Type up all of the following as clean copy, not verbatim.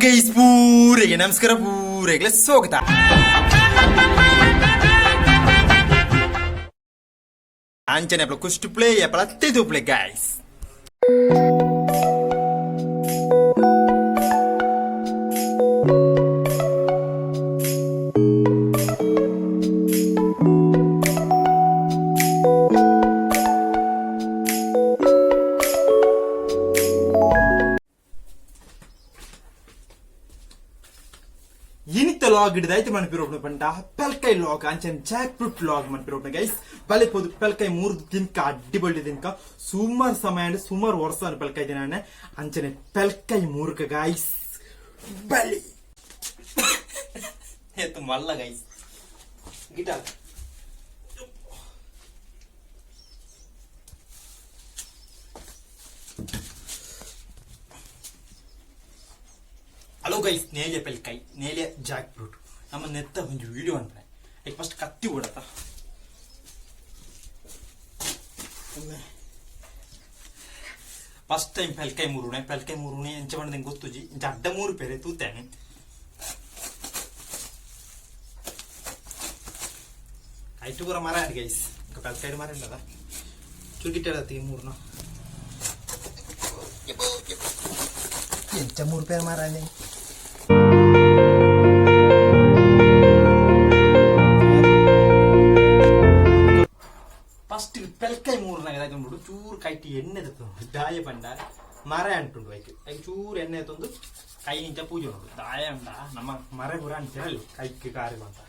Guys, ಪೂರೆಗೆ ನಮಸ್ಕಾರ, ಪೂರೆಗೆ ಸ್ವಾಗತ. ಅಂಚನೆ ಕುಷ್ಟು ಪ್ಲೇ ಎಪ್ಪಲ ಪ್ಲೇ ಗೈಸ್. ಇನಿತ ಲಾಗ್ ಹಿಡಿದಾಯ್ತು ಮನ್ಪಿರೋಪ್ನ ಪಂಡ ಪೆಲ್ಕೈ ಲಾಗ್ ಅಂಚನ್ ಜಾಕ್ ಫ್ರೂಟ್ ಲಾಗ್ ಮನ್ಪಿರೋಪ್ನ ಗೈಸ್. ಬಲೆ ಪೋದು ಪೆಲ್ಕೈ 3 ದಿನಕ ಅಡ್ಡಿ ಬಳ್ಳಿ ದಿನಕ ಸುಮಾರು ಸಮಯ ಅಂಡ್ ಸುಮಾರು ವರ್ಷ ಪೆಲ್ಕೈ ದಿನ ಅಂಚನೆ ಪೆಲ್ಕೈ ಮೂರ್ಕ ಗೈಸ್. ಬಲಿ ಏತು ಮಲ್ಲ ಗೈಸ್ ಗಿಟಾರ್. ಹಲೋ ಗೈಸ್, ನೇಲಿಯ ಪೆಲ್ಕೈ, ನೇಲಿಯ ಜಾಕ್ ಫ್ರೂಟ್ ನಮ್ಮ ನೆತ್ತ ಒಂಜಿ ವಿಡಿಯೋ ಅನ್ಪೆ. ಈಗ ಫಸ್ಟ್ ಕತ್ತಿ ಓಡತ್ತ. ಫಸ್ಟ್ ಟೈಮ್ ಪೆಲ್ಕೈ ಮೂರುಣೆ, ಪೆಲ್ಕೈ ಮೂರುಣೆ ಎಂಚ ಪಂಡ ಗೊತ್ತುಜಿ. ಇಂಚ ಅಡ್ಡ ಮೂರು ಪೇರೆ ತೂತೇನೆ. ಐಟು ಪೂರ ಮರ ಗೈಸ್. ಪೆಲ್ಕೈಡ್ ಮರ ಇಲ್ಲದ ಚುರುಕಿಟ್ಟಾಡತ್ತಿ ಮೂರ್ನ. ಎಂಚ ಮೂರು ಪೇರು ಮರ? ಫಸ್ಟ್ ಪೆಲ್ಕೈ ಮೂರ್ನಾಗ ದಾಯ್ತುಂಡು ಚೂರು ಕೈಟಿ ಎಣ್ಣೆ ತತ್ತುಂಡು. ದಾಯ ಪಂಡ ಮರ ಅಂಟುಂಡು. ಐಕ್ ಐಕ್ ಚೂರು ಎಣ್ಣೆ ತಂದು ಕೈ ನಿಂಚ ಪೂಜೆ ಉಂಟು. ದಾಯ ಅಂಡ ನಮ್ಮ ಮರ ಪೂರ ಅಂತಿರಲ್ಲ ಕೈಕ್ ಕಾರು ಅಂತ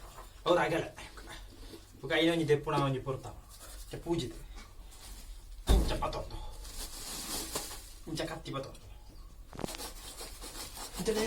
ಅವ್ರು ಆಗಲ್ಲ. ಕೈನ ಒಂಜಿ ದೆಪ್ಪುಣ ಒಂಜಿ ಪೊರ್ತ ಪೂಜಿದೆ. ಇಂಚ ಪತ್ತೊಂದು, ಇಂಚ ಕತ್ತಿ ಪತ್ತೊಂದು, ಇಂಚನೆ.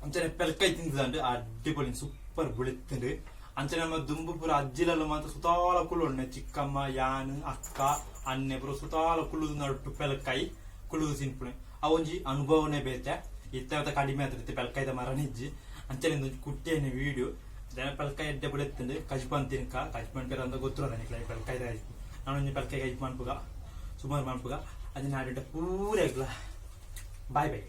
ಅಂಚನೆ ಪೆಲ್ಕೈ ತಿಂದಂಡು ಅಡ್ಡಿಪೊಳಿ ಸೂಪರ್ ಬುಳಿತ್ತುಂಡು. ಅಂಚನೆ ನಮ್ಮ ದುಂಬು ಪೂರ ಅಜ್ಜಿಲೆಲ್ಲ ಮಾತ್ರ ಸುತಾಲ ಕುಳ್ಳುಂಡೆ. ಚಿಕ್ಕಮ್ಮ, ಯಾನ್, ಅಕ್ಕ, ಅಣ್ಣೆ ಪೂರ ಸುತಾಲ ಕುಳ್ಳುದು ನಡುಟು ಪೆಲ್ಕೈ ಕುಳ್ಳುದು ತಿನ್ಪುಣೆ. ಆ ಒಂಜಿ ಅನುಭವನೇ ಬೇತೆ. ಇತ್ತೆ ಕಡಿಮೆ ಆತಿರ್ತಿ ಪೆಲ್ಕೈದ ಮರ ನಿಜ್ಜಿ. ಅಂಚನೆ ಒಂಜಿ ಕುಟ್ಟಿಯನೆ ವೀಡಿಯೋ ಜನ ಪೆಲ್ಕೈ ಎಡ್ಡೆ ಬುಳೆತ್ತುಂಡು. ಕಜ್ಪನ್ ತಿನ್ಕ. ಕಜ್ಪನ್ ಪೇರ ಅಂತ ಗೊತ್ತಿರೋದ ನಿಕ್ಲೆ? ಪೆಲ್ಕೈದ ಕಜ್ಪು. ನಾನೊಂಜಿ ಪೆಲ್ಕೈ ಕಜ್ಪು ಮನ್ಪುಗ, ಸುಮಾರು ಮನ್ಪುಗ. ಅದನ್ನ ಆಡಿಟ ಪೂರ ಬಾಯ್ ಬಾಯ್.